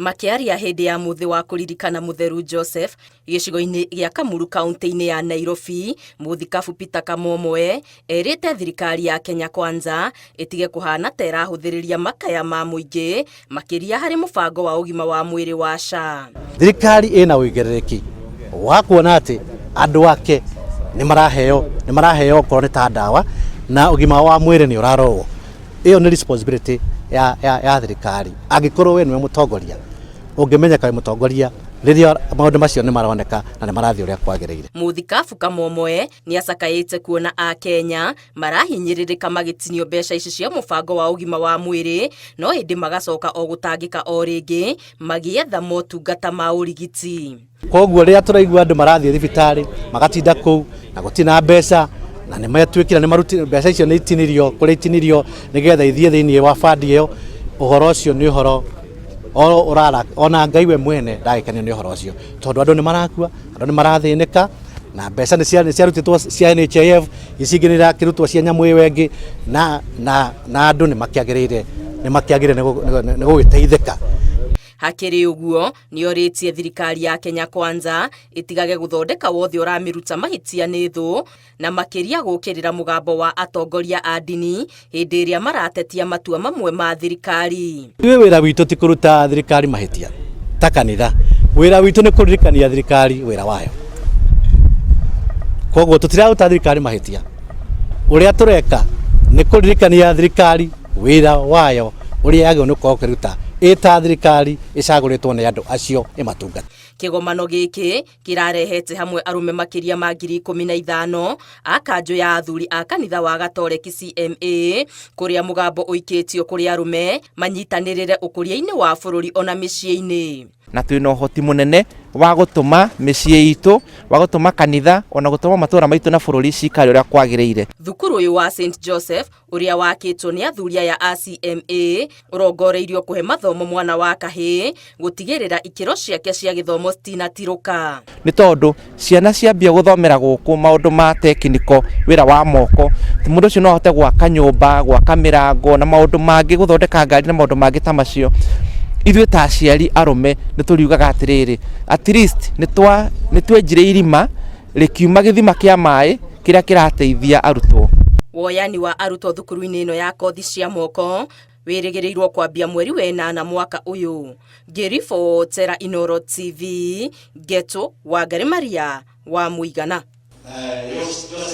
Makĩaria hĩndĩ ya mũthĩ wa kũririkana Mũtheru Joseph gĩcigo-inĩ gĩa Kamuru kaunti-inĩ ya Nairobi, Mũthikabu Peter Kamomoe erĩte thirikari ya Kenya Kwanza ĩtige kũhana ta ĩrahũthĩrĩria makaya ma mũingĩ makĩria harĩ mũbango wa ũgima wa mwĩrĩ wa SHA. Thirikari ĩna ũigĩrĩrĩki wa kuona atĩ andũ ake nĩ maraheo okorwo nĩ ta ndawa na ũgima wa mwĩrĩ nĩ ũrarorwo. Ĩyo nĩ responsibility ya thirikari. Angĩkorwo we nĩwe mũtongoria, ũngĩmenyeka wĩ mũtongoria rĩrĩa maũndũ macio nĩ maroneka na nĩ marathiĩ ũrĩa kwagĩrĩire. Mũthikabu Kamomoe nĩ acakaĩte kuona Akenya marahinyĩrĩrĩka magĩtinio mbeca ici cia mũbango wa ũgima wa mwĩrĩ, no ĩndĩ magacoka o gũtangĩka o rĩngĩ magĩetha motungata ma ũrigiti. Koguo rĩrĩa tũraigua andũ marathiĩ thibitarĩ magatinda kũu na gũtirĩ na mbeca, na nĩ metuĩkire nĩ maruti mbeca icio, nĩ itinirio kũrĩa itinirio nĩgetha ithiĩ thĩinĩ wa bandi ĩyo, ũhoro ũcio nĩ ũhoro o ũrara ona Ngai we mwene ndagĩkenio nĩ ũhoro ũcio, tondũ andũ nĩ marakua, andũ nĩ marathĩnĩka, na mbeca nĩ ciarutĩtwo cia NHIF, ici ingĩ nĩ irakĩrutwo cia nyamũ ĩyo ĩngĩ, na andũ nĩ makĩagĩrĩire nĩ gũgĩteithĩka. Hakĩrĩ ũguo, nĩorĩtie thirikari ya Kenya Kwanza ĩtigage gũthondeka wothe ũramĩruta mahĩtia nĩ thũ, na makĩria gũkĩrĩra mũgambo wa atongoria a ndini hĩndĩ ĩrĩa maratetia matua mamwe ma thirikari. Ithuĩ wĩra witũ ti kũruta thirikari mahĩtia ta kanitha, wĩra witũ nĩ kũririkania thirikari wĩra wayo. Koguo tũtiraruta thirikari mahĩtia, ũrĩa tũreka nĩ kũririkania thirikari wĩra wayo ũrĩa yagĩrĩirwo nĩ gũkorwo ĩkĩruta ĩta thirikari ĩcagũrĩtwo nĩ andũ acio ĩmatungata. Kĩgomano gĩkĩ kĩrarehete hamwe arũme makĩria ma 15,000 a kanjũ ya athuri a kanitha wa Gatoreki CMA, kũrĩa mũgambo ũikĩtio kũrĩ arũme manyitanĩrĩre ũkũria-inĩ wa bũrũri ona mĩciĩ-inĩ. Na twĩna ũhoti mũnene wa gũtũma mĩciĩ itũ, wa gũtũma kanitha, ona gũtũma matũra maitũ na bũrũri cikare ũrĩa kwagĩrĩire. Thukuru ũyũ wa St Joseph ũrĩa wakĩtwo nĩ athuri aya a CMA ũrongoreirio kũhe mathomo mwana wa kahĩĩ gũtigĩrĩra ikĩro ciake cia gĩthomo citinatirũka. Nĩ tondũ ciana ciambia gũthomera gũkũ maũndũ ma technical, wĩra wa moko, mũndũ ũcio no ahote gwaka nyũmba, gwaka mĩrango na maũndũ mangĩ, gũthondeka ngari na maũndũ mangĩ ta macio. Ithuĩ ta aciari arũme nĩ tũriugaga atĩrĩrĩ, at least nĩ twenjire irima rĩkiuma gĩthima kĩa maĩ kĩrĩa kĩrateithia arutwo. Woyani wa arutwo thukuru-inĩ ĩno ya kothi cia moko wĩrĩgĩrĩirwo kwambia mweri wenana mwaka ũyũ. Ngĩribotera Inoro TV, Ngeto Wangari Maria wa Mũigana.